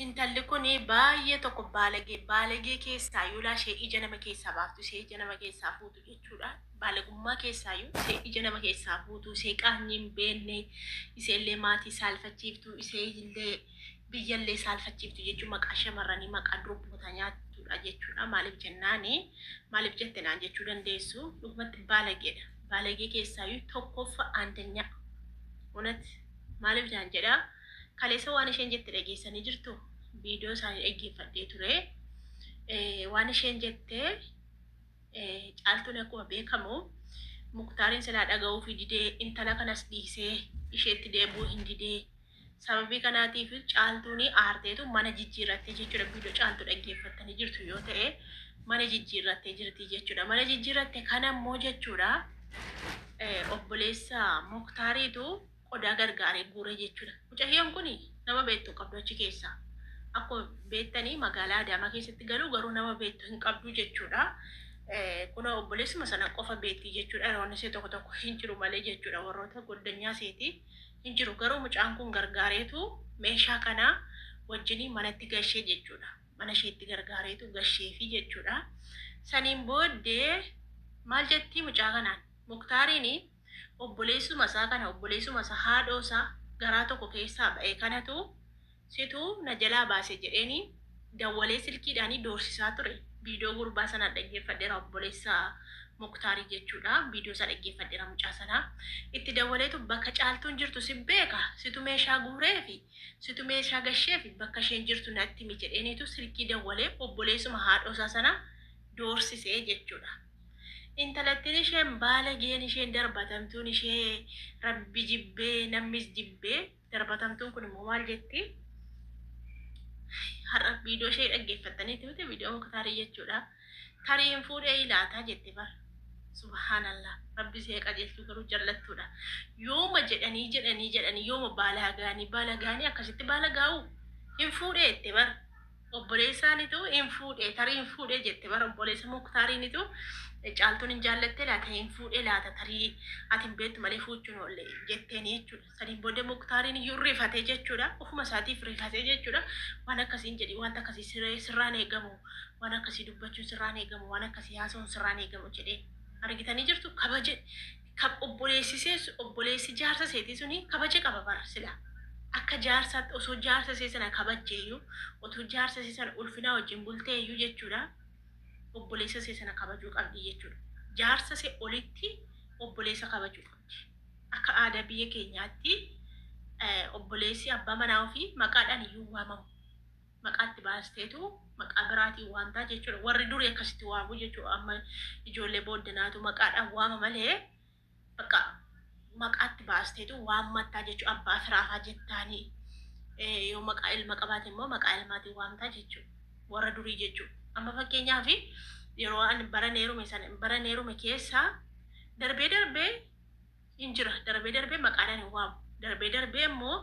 Intalli kun baay'ee tokko baalagee baalagee keessaayyuu laa ishee ija nama keessaa baaftu ishee ija nama keessaa fuutu jechuudha. Baalagummaa keessaayyuu ishee ija nama keessaa fuutu ishee qaanyii hin beekne ishee illee maatii saalfachiiftu ishee illee biyyallee saalfachiiftu jechuun maqaa shamarranii maqaa durboota nyaattudha jechuudha. Maaliif jennaani maaliif jette naan jechuu dandeessu dhugumatti baalageedha. Baalagee keessaayyuu tokkoffa aandanyaa. Unat maaliif naan jedhaa kaleessa waan isheen jette dhageessanii jirtu viidiyoo isaanii dhaggeeffadhee ture. Waan isheen jette caaltuun akkuma beekamu muktaariin silaa dhaga'uufi didee intala kanas dhiisee isheetti deebi'uu hin didee. Sababii kanaatiif caaltuun aarteetu mana jijjiirrattee jechuudha. Viidiyoo caaltuu dhaggeeffattanii jirtu yoo ta'e mana jijjiirrattee jirti jechuudha. Mana jijjiirratte kana immoo jechuudha obboleessa muktaariitu qodaa gargaaree guure jechuudha. Mucayyoon kun nama beektu hin qabdu achi keessaa. Akkuma beektanii magaalaa Adaamaa keessatti galuu garuu nama beektu hin qabdu jechuudha. Kun obboleessuma sana qofa beekti jechuudha. Yeroon ishee tokko tokko hin jiru malee jechuudha. Warroota goddanyaa isheeti hin jiru. Garuu mucaan kun gargaareetu meeshaa kana wajjin manatti gashee jechuudha. Mana isheetti gargaareetu gasheefi jechuudha. Saniin booddee maal jettii mucaa kanaan? Muktaariin obboleessuma isaa kana obboleessuma isaa haadhoo isaa garaa tokko keessaa ba'e kanatu situ na jalaa baase jedheeni dawwalee silkiidhaanii doorsisaa ture. Viidiyoo gurbaa sana dhaggeeffadheera obboleessa Muktaarii jechuudha. Viidiyoo isaa dhaggeeffadheera mucaa sanaa. Itti dawwaleetu bakka caaltuun jirtu si beeka situ meeshaa guureefi situ meeshaa gasheefi bakka isheen jirtu natti himi jedheeniitu silkii dawwalee obboleessuma haadhoo isaa sana doorsisee jechuudha. Intalattiin isheen baalageen isheen darbatamtuun ishee rabbi jibbee namnis jibbee darbatamtuun kun immoo maal jetti? Har'a viidiyoo ishee dhaggeeffattaniiti miti viidiyoo Muktaarii jechuudha. Tarii hin fuudhee ilaataa jette bar. Subhaanallah. Rabbi ishee qajeelchuu garuu jallattuudha. Yooma jedhanii jedhanii jedhanii yooma baalaagaanii baalaagaanii akkasitti baalagaa'u hin fuudhee jette bar. Obboleessaanitu hin fuudhee tarii hin fuudhee jette bara obboleessa Muktaariinitu caaltuun hin jaallatte laata hin fuudhee laata tarii ati hin beektu malee fuuchuun oolle jetteeni jechuudha. Saniin booda Muktaariin iyyuu rifatee jechuudha. Ofuma isaatiif rifatee jechuudha. Waan akkasii hin jedhi wanta akkasii sirraan eegamu waan akkasii dubbachuun sirraan eegamu waan akkasii haasa'uun sirraan eegamu jedhee argitanii jirtu kabaje obboleessi obboleessi jaarsa seetii suni kabaja qaba bara sila. Akka jaarsaatti osoo jaarsa isee sana kabajjeeyyuu otoo jaarsa isee sana ulfinaa wajjin bulteeyyuu jechuudha. Obboleessa isee sana kabajuu qabdi jechuudha. Jaarsa isee olitti obboleessa kabajuu qabdi. Akka aadaa biyya keenyaatti obboleessi abbaa manaa ofii maqaadhaan iyyuu waamamu. Maqaatti baasteetu maqaa biraatiin waamtaa jechuudha. Warri durii akkasitti waamu jechuudha. Amma ijoollee booddanaatu maqaadhaan waama malee bakka maqaatti baasteetu waammattaa jechuudha. Abbaa firaafaa jettaanii yoo maqaa ilma qabaate immoo maqaa ilmaatiin waamtaa jechuudha. Warra durii jechuudha. Amma fakkeenyaaf yeroo ani bara neerume sana bara neerume keessa darbee darbee hin jira. Darbee darbee maqaadhaan hin waamu. Darbee darbee immoo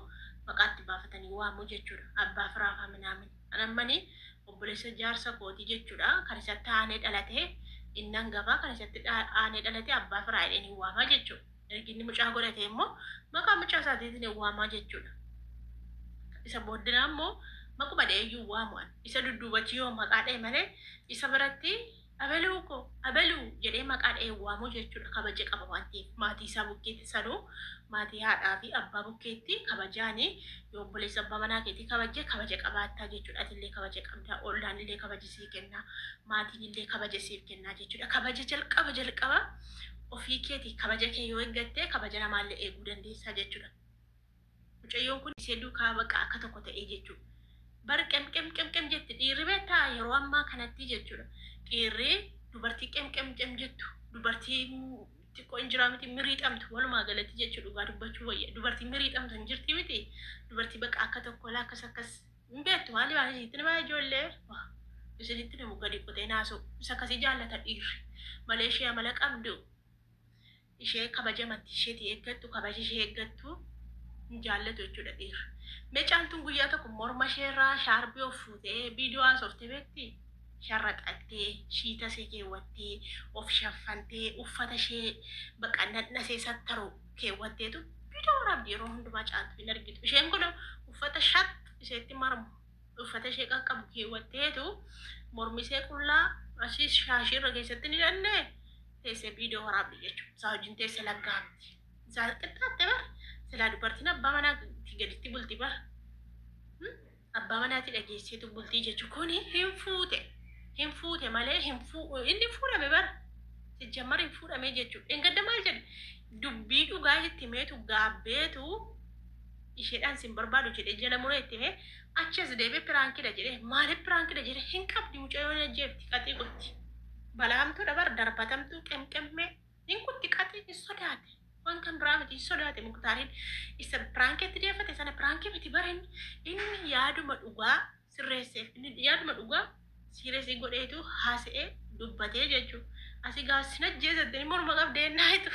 maqaatti baafatanii waamu jechuudha. Abbaa firaafaa minaamin. Anammani obboleessa jaarsa kootii jechuudha. Kan isatti aanee dhalate inni hangafaa kan isatti aanee dhalate abbaa firaa jedheen hin waamaa jechuudha. Ergi inni mucaa godhate immoo maqaa mucaa isaatiitiin hin waamaa jechuudha. Isa booddinaa immoo maquma dha'eeyyuu waamu ani. Isa dudduubachi yoo maqaa dha'e malee isa biratti abeluu koo abeluu jedhee maqaa dha'ee waamu jechuudha. Kabaja qaba waan ta'eef maatii isaa bukkeetti sanuu maatii haadhaa fi abbaa bukkeetti kabajaani yoo obboleessa abbaa manaa keetii kabajje kabaja qabaattaa jechuudha. Atillee kabaja qabdaa, ollaan illee kabaja sii kennaa, maatiin illee kabaja siif kennaa jechuudha. Kabaja jalqaba jalqaba ofii keetii kabaja kee yoo eeggatte kabaja namaallee eeguu dandeessaa jechuudha. Mucayyoon kun ishee duukaa baqa akka tokko ta'ee jechuudha. Bar qem qem qem qem jetti dhiirri beektaa yeroo ammaa kanatti jechuudha. Dhiirri dubartii qem qem qem jettu dubartii xiqqoo hin jiraa miti miriixamtu walumaa galatti jechuudha dhugaa dubbachuu wayya. Dubartii miriixamtu hin jirti miti dubartii baqa akka tokko laa akkas akkas hin beektu maali maali isinitti nama ijoollee isinitti namu gadi qotee naasuu isa akkasii jaallata dhiirri malee ishee amala qabdu ishee kabaja amantii isheetii eeggattu kabaja ishee eeggattu hin jaallatu jechuudha dhiirri. Mee caaltuun guyyaa tokko morma isheerraa shaarbii of fuutee viidiyoo haasoftee beektii? Sharraxattee, shiita ishee keewwattee, of shaffantee, uffata ishee baqa nadhasee sattaru keewwatteetu viidiyoo waraabdi yeroo hundumaa caaltu hin argitu. Isheen kun uffata shat isheetti marmu. Uffata ishee qaqqabu keewwatteetu mormi ishee qullaa asii shaashii irra keessatti ni hidhanne teessee viidiyoo waraabdi jechuudha. Isaa wajjin teessee lakkaa'amti. Isaa qixxaatte bar silaa dubartiin abbaa manaatii gaditti bulti bar. Abbaa manaatti dhageesseetu bultii jechuun kuni hin fuute. Hin fuute malee hin fuu inni fuudhame bara. Sijjammar hin fuudhame jechuudha. Engadda maal jedhe dubbii dhugaa itti himeetu gaabbeetu isheedhaan sin barbaadu jedhee jala muree itti himee achi as deebi'ee piraankidha jedhee maaliif piraankidha jedhee hin qabdi mucayyoon ajjeefti qaxii kutti. Balaamtuudha bar darbatamtuu qemqemmee hin kutti qaxii hin sodaate. Waan kan biraa miti hin sodaate Muktaariin isa piraankeetti deeffate sana piraankii miti bara inni yaaduma dhugaa sirreesseef inni yaaduma dhugaa siireesii godheetu haasa'ee dubbatee jechuudha. Asii gaa sin ajjeesattanii morma qabdee naayitu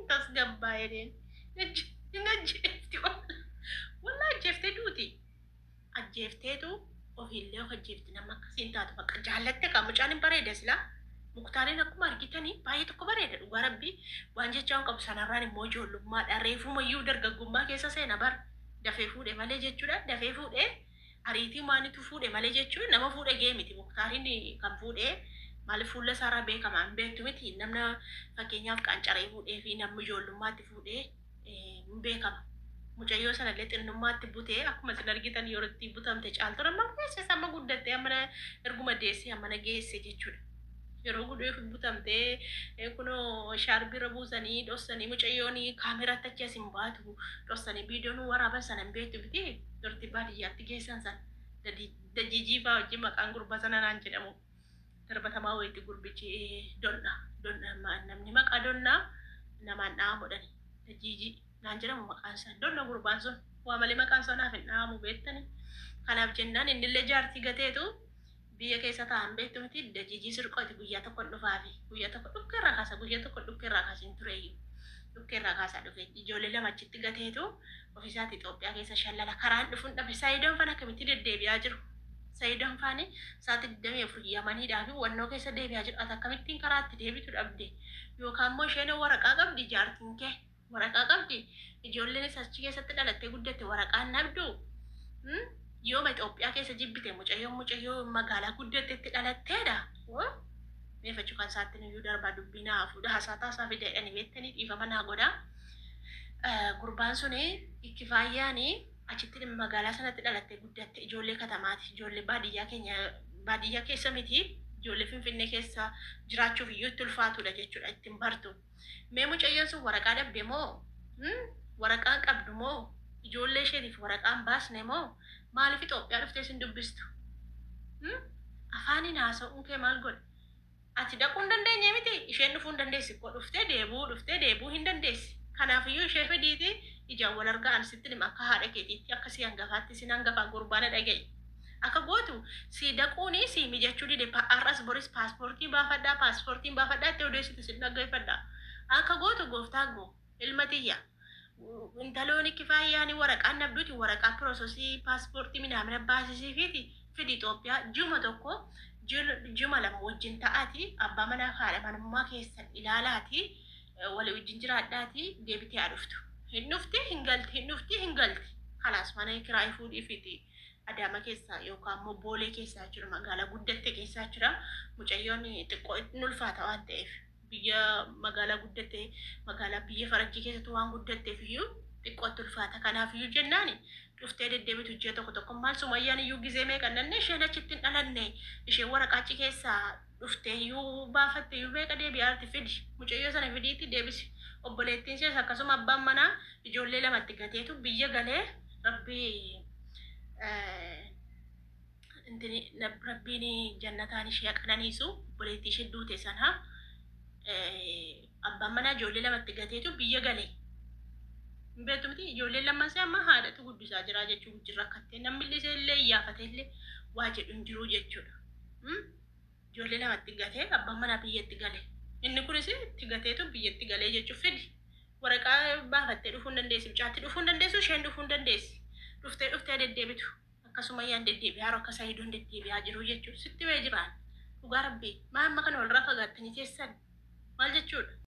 tasgabbaa'ee hin ajjeefti wallaa ajjeeftee duuti. Ajjeefteetu ofiillee of ajjeefti nama akkasiin taatu bakka jaallatte kan mucaan hin bareeda silaa. Muktaariin akkuma argitanii baay'ee tokko bareeda dhugaa rabbii waan jechaa hin qabu sanarraan immoo ijoollummaadha reefumayyuu dargaggummaa keessa seena bar dafee fuudhe malee jechuudha dafee fuudhee ariitii maanitu fuudhe malee jechuun nama fuudhe gee miti Muktaariin kan fuudhee maaliif fuula isaarraa beekama hin beektu miti namna fakkeenyaaf qancaree fuudhee fi namni ijoollummaatti fuudhee hin beekama. Mucayyoo sanallee xinnummaatti butee akkuma isin argitan yeroo itti butamte caaltu amma geesse amma guddattee amma erguma deessee amma geesse jechuudha. Yeroo guddeef butamtee kunoo shaarbiirra buusanii dhossanii mucayyoon kaameraatti achi as hin baatu dhossanii viidiyoon waraaban sana hin beektu miti durti baadiyyaatti geessan sana dajiijii fa'aa wajjin maqaan gurbaa sana naan jedhamu darbatamaa wayiitti gurbichi donna donna namni maqaa donnaa namaan dhaamu dajiijii naan jedhamu maqaan isaa donna gurbaan sun waa malee maqaan isaa naaf hin dhaamu beektani. Kanaaf jennaan innillee jaartii gateetu biyya keessa taa'an beektu miti dajiijii sirqooti guyyaa tokko dhufaafi guyyaa tokko dhukkeerraa kaasa guyyaa tokko dhukkeerraa kaasa hin tureeyyu dhukkeerraa kaasaa dhufe ijoollee lama achitti gateetu ofiisaati Itoophiyaa keessa shallala karaan dhufuun dhabe Saayidoon fana akkamitti deddeebi'aa jiru. Saayidoon faani sa'aatii 24 Yamaniidhaa fi wannoo keessa deebi'aa jiru. Ati akkamittiin karaatti deebitu dhabde yookaan immoo isheen waraqaa qabdi jaartiin kee waraqaa qabdi ijoolleen achi keessatti dhalattee guddatte waraqaan dhabdu. Yooma Itoophiyaa keessa jibbite mucayyoo mucayyoo magaalaa guddattetti dhalatteedha. Meeffachuu kan isaatti nuyyuu darbaa dubbii naa fuudha haasaa taasaa fida jedhanii beektanii dhiifama naa godhaa. Gurbaan suni Kifaayyaani achitti magaalaa sanatti dhalattee guddatte ijoollee katamaati. Ijoollee baadiyyaa keenya baadiyyaa keessa miti ijoollee Finfinnee keessa jiraachuuf iyyuu itti ulfaatudha jechuudha ittiin bartu. Mee mucayyoon sun waraqaa dhabde moo waraqaan qabdu moo ijoollee isheetiif waraqaan baasne moo maaliif Itoophiyaa dhuftee sin dubbistu? Afaaniin haasa'uun kee maal godhe? Ati dhaquu hin dandeenye miti isheen dhufuu hin dandeessi koo dhuftee deebi'uu dhuftee deebi'uu hin dandeessi. Kanaafiyyuu ishee fidiiti ijaan wal argaa ani sitti hima akka haadha keetiitti akka si hangafaatti sin hangafaa gurbaana dhaga'i. Akka gootu si dhaquuni si mijachuu dide har'as boris paaspoortii baafadhaa paaspoortiin baafadhaa itti odeessitu sin dhaggeeffadhaa. Akka gootu gooftaa goo ilma tiyya. Intalooni kifaayyaani waraqaan nabduuti waraqaa piroosesii paaspoortii minaamina baasisiifiiti fidi Itoophiyaa juma tokko juma lama wajjin ta'aati abbaa manaa fi haadha manummaa keessan ilaalaati walii wajjin jiraadhaati deebitee haa dhuftu. Hin dhufti hin galti hin dhufti hin galti. Kalaas mana kiraayii fuudhiifiti Adaama keessa yookaan immoo Boolee keessa jechuudha magaalaa guddatte keessa jechuudha mucayyoon xiqqoo hin ulfaata waan ta'eef biyya magaalaa guddatte magaalaa biyya faranjii keessatti waan guddatteef iyyuu xiqqootti ulfaata. Kanaaf iyyuu jennaani dhuftee deddeebitu ji'a tokko tokko maal sumayyaan iyyuu gizee meeqa nanne isheen achitti hin dhalanne isheen waraqaa achi keessaa dhuftee iyyuu baafatte iyyuu meeqa deebi'aarti fidi mucayyoo sana fidiitti deebisi obboleettiin ishees akkasuma abbaan manaa ijoollee lamatti gateetu biyya galee rabbii intini rabbiin jannataan ishee qananiisu obboleettii ishee duute sana abbaan manaa ijoollee lamatti gateetu biyya galee. Hin beektu miti ijoolleen lamman see amma haadhatu guddisaa jira jechuun wajjin rakkattee namni illee illee iyyaafatee illee waa jedhu hin jiru jechuudha. Ijoollee lamatti gatee abbaan manaa biyyatti gale. Inni kunis itti gateetu biyyatti galee jechuun fidi. Waraqaa baafattee dhufuu hin dandeessi. Mucaatti dhufuu hin dandeessu isheen dhufuu hin dandeessi. Dhuftee dhuftee deddeebitu. Akkasuma yaan deddeebi'aa akka Sayidoon deddeebi'aa jiru jechuudha. Sitti ba'ee jiraan. Dhugaa rabbii. Maa amma kana walirraa fagaattanii teessan? Maal jechuudha?